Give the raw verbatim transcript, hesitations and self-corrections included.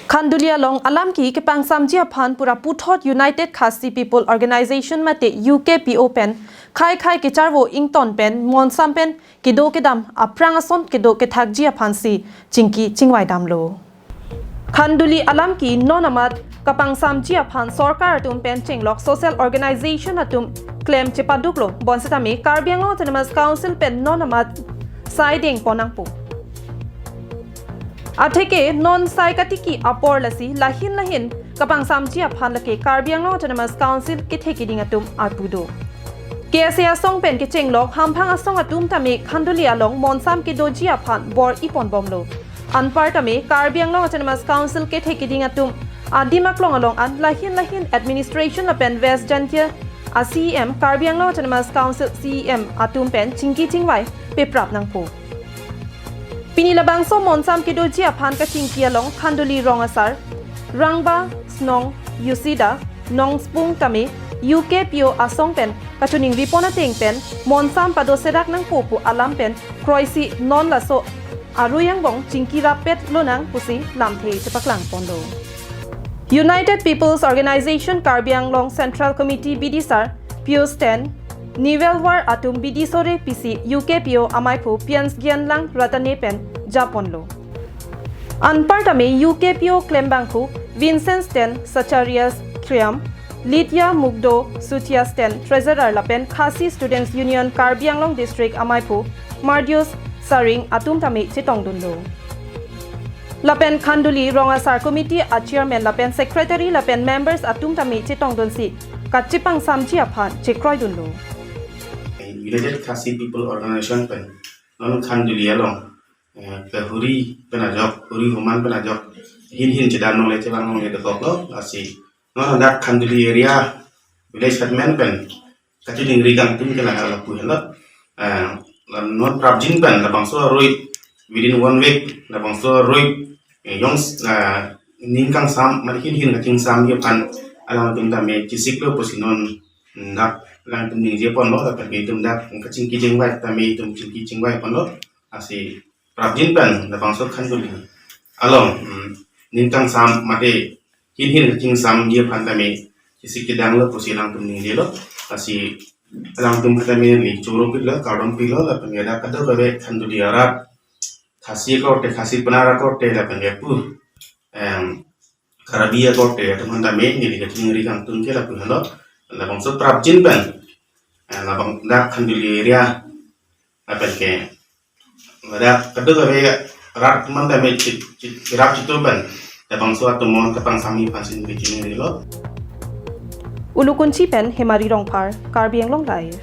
Khanduli along alam ke kepangsamji aphan pura puthot United Khasi People Organization mate U K P O pen khei khei kecharvo ington pen monsam pen kedo kedam aphrang ason kedo kethakji aphan si chingki chingvai damlo. Khanduli alam ke non amat kapangsamji aphan sorkar atum pen chenglok social organization atum klem chepaduklo, bonsitame Karbi Anglong Autonomous Council pen non amat sai dengpon nangpo. Atheke non sai katiki apor lasi lahin lahin kapangsamji aphan lake Karbi Anglong Autonomous Council kethe keding atum arpu do. K S A asong pen kechenglok hamphang asong atum tame Khanduli along monsam kedoji aphan bor-i ponbomlo. Anpartame Karbi Anglong Autonomous Council kethe keding atum adim aklong along an lahin lahin administration lapen West Jaintia a C E M, Karbi Anglong Autonomous Council C E M atum pen chingki chingvai peprap nangpo. Pini labangso monsam kedoji aphan kachingki along Khanduli rong asar Rangba Snong Yusida Nongspung tame U K P O asong pen kachiningri pon ateng pen monsam padoserak nangpo pu alam pen kroisi non laso arui angbong chingki rappet lonang pusi lamthe chepaklang ponlo. United People's Organization Karbi Anglong Central Committee bidisar Pius Ten, Niwelwar atum bidi sore pisi U K P O amaiphu Pians Gianlang Ratane pen japonlo. Anpartame U K P O klembangphu Vincent Ten, Sacharias Triam, Lydia Mukdo, Suchias Ten, Treasurer lapen Khasi Students Union Karbi Anglong District amaiphu Mardius Saring atum tame chetongdunlo. Lapen Khanduli rong asar committee a chairman lapen secretary lapen members atum tame chetongdunsi kachepangsamji aphan chekroidunlo. United Khasi People Organization pen non Khanduli along eh, ke huri pen ajok, huri human pen ajok hin hin chedam longle chevang longle dokoklo, lasi non dak Khanduli area village headman pen kachiningri kangtung ke laha lapu henlo. Eh, non prapjin pen labangso arui within one week labangso arui eh, yong eh, ning kangsam mari hin hin kachingsam aphan alangtum tame chesiklo pusi non dak alangtum ningje ponlo, lapen itum dak kachingki chingvai tame itum chingki chingvai ponlo, lasi prapjin pen labangso Khanduli along hmm, ning kangsam mate hin hin kachingsamji aphan tame chesik chedanglo pusi alangtum ningjelo, lasi alangtum tame neli choro pitlo, kardom pitlo, lapen dak kadokave Khanduli arat, Khasi akorte, Khasi penara akorte lapen pu em Karbi akorte atum aphan tame neli kachiningri kangtung ke lapu henlo, labangso prapjin pen eh, labang dak Khanduli area lapen ke dak kadokave rat atum aphan tame chit chit chirap chitu pen labangso atum mon kepangsamji aphan si neli chiningrilo. Ulukunchi pen Hemari Rongphar, Karbi Anglong Live.